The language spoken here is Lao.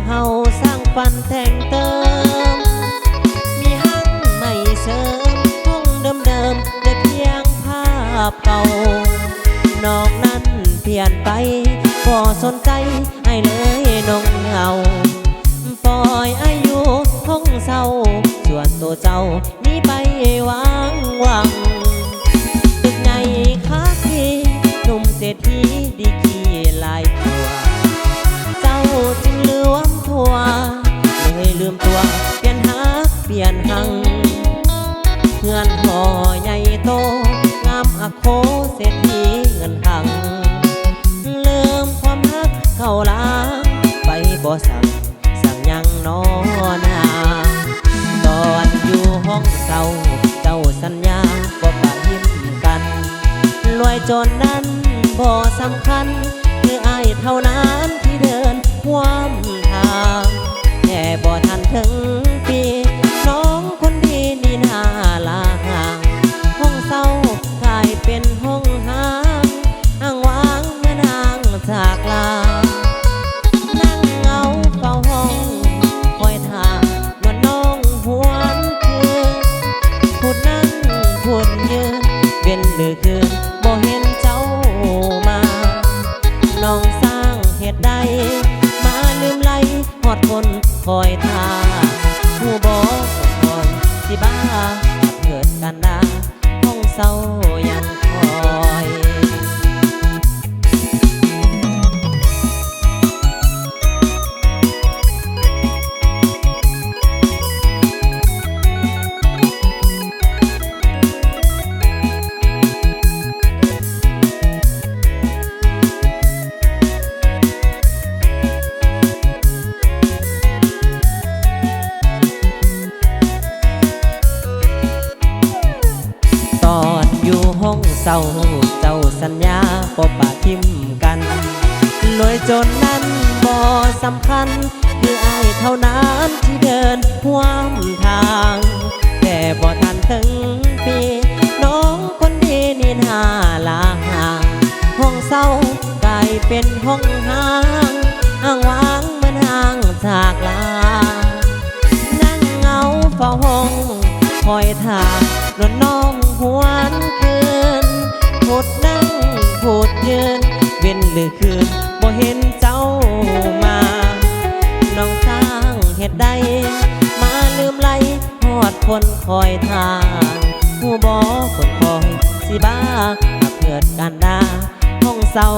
ເຮົາສ້າງຝັນແຕ່ງເຕີມ ມີຮັ່ງໃໝ່ເສີມ ຫ້ອງເດີມໆ ແຕ່ພຽງພາບເກົ່າ. ນອກນັ້ນປ່ຽນໄປ ບໍ່ສົນໃຈອ້າຍເລີຍນ້ອງເຮົາ. ປ່ອຍອາຍຸຫ້ອງເຊົ່າ ສ່ວນໂຕເຈົ້ານີ້ໄປຫວາງຫວັງ. ຕຶກໃຫຍ່ຄາເຟ ໜຸ່ມເສດຖີດີກຣີຫຼາຍກວ່າ ເຈົ້າຈຶ່ງລືມທົ່ວ ເລີຍລືມຕົວ ປ່ຽນຮັກປ່ຽນຮັ່ງ. ເຮືອນຫໍໃຫຍ່ໂຕ ງາມອັກໂຄ ເສດຖີເງິນຄັງ ລືມຄວາມຮັກເກົ່າລາ ໄປບໍ່ສັງ ສັງຍັງນໍນາ. ຕອນຢູ່ຫ້ອງເຊົ່າ ເຈົ້າສັນຍາບໍ່ປະຖິ້ມກັນ. ລວຍຈົນນັ້ນບໍ່ສຳຄັນ ຄືອ້າຍເທົ່ານັ້ນທີ່ເດີນຮ່ວມທາງ. ແຕ່ບໍ່ທັນເຖິງປີ ນ້ອງຄົນດີນີ້ໜ້າລາງ. ຫ້ອງເຊົ່າກາຍເປັນຫ້ອງຮ້າງ ອ້າງວ້າງເໝືອນຫ່າງຈາກລາ. ນັ່ງເຫງົາເຝົ້າຫ້ອງ ຄອຍຖ້ານວນນ້ອງຫວນຄືນ. ພຸດນັ່ງພຸດຢືນ ເວັນຫຼືຄືນ ບໍ່ເຫັນເຈົ້າມາ. ນ້ອງຊ່າງເຮັດໃດ ມາລືມໄຫຼຮອດຄົນຄອຍຖ້າ. ຮູ້ບໍ່ຄົນຄອຍຊິບ້າ ເກີດກັນດາ ຫ້ອງເຊົ່າຍັງຄອຍ. ຕອນຢູ່ຫ້ອງເຊົ່າ ເຈົ້າສັນຍາບໍ່ປະຖິ້ມກັນ. ລວຍຈົນນັ້ນບໍ່ສຳຄັນ ຄືອ້າຍເທົ່ານັ້ນທີ່ເດີນຮ່ວມທາງ. ແຕ່ບໍ່ທັນເຖິງປີ ນ້ອງຄົນດີນີ້ໜ້າລາງ. ຫ້ອງເຊົ່າກາຍເປັນຫ້ອງຮ້າງ ອ້າງວ້າງເໝືອນຫ່າງຈາກລາ. ນັ່ງເຫງົາເຝົ້າຫ້ອງ ຄອຍຖ້ານວນນ້ອງຫວນຄືນ. ພຸດນັ່ງພຸດຢືນ ເວັນຫຼືຄືນ ບໍ່ເຫັນເຈົ້າມາ. ນ້ອງຊ່າງເຮັດໃດ ມາລືມໄຫຼຮອດຄົນຄອຍຖ້າ. ຮູ້ບໍ່ຄົນຄອຍຊິບ້າ ເກີດກັນດາ ຫ້ອງເຊົ່າ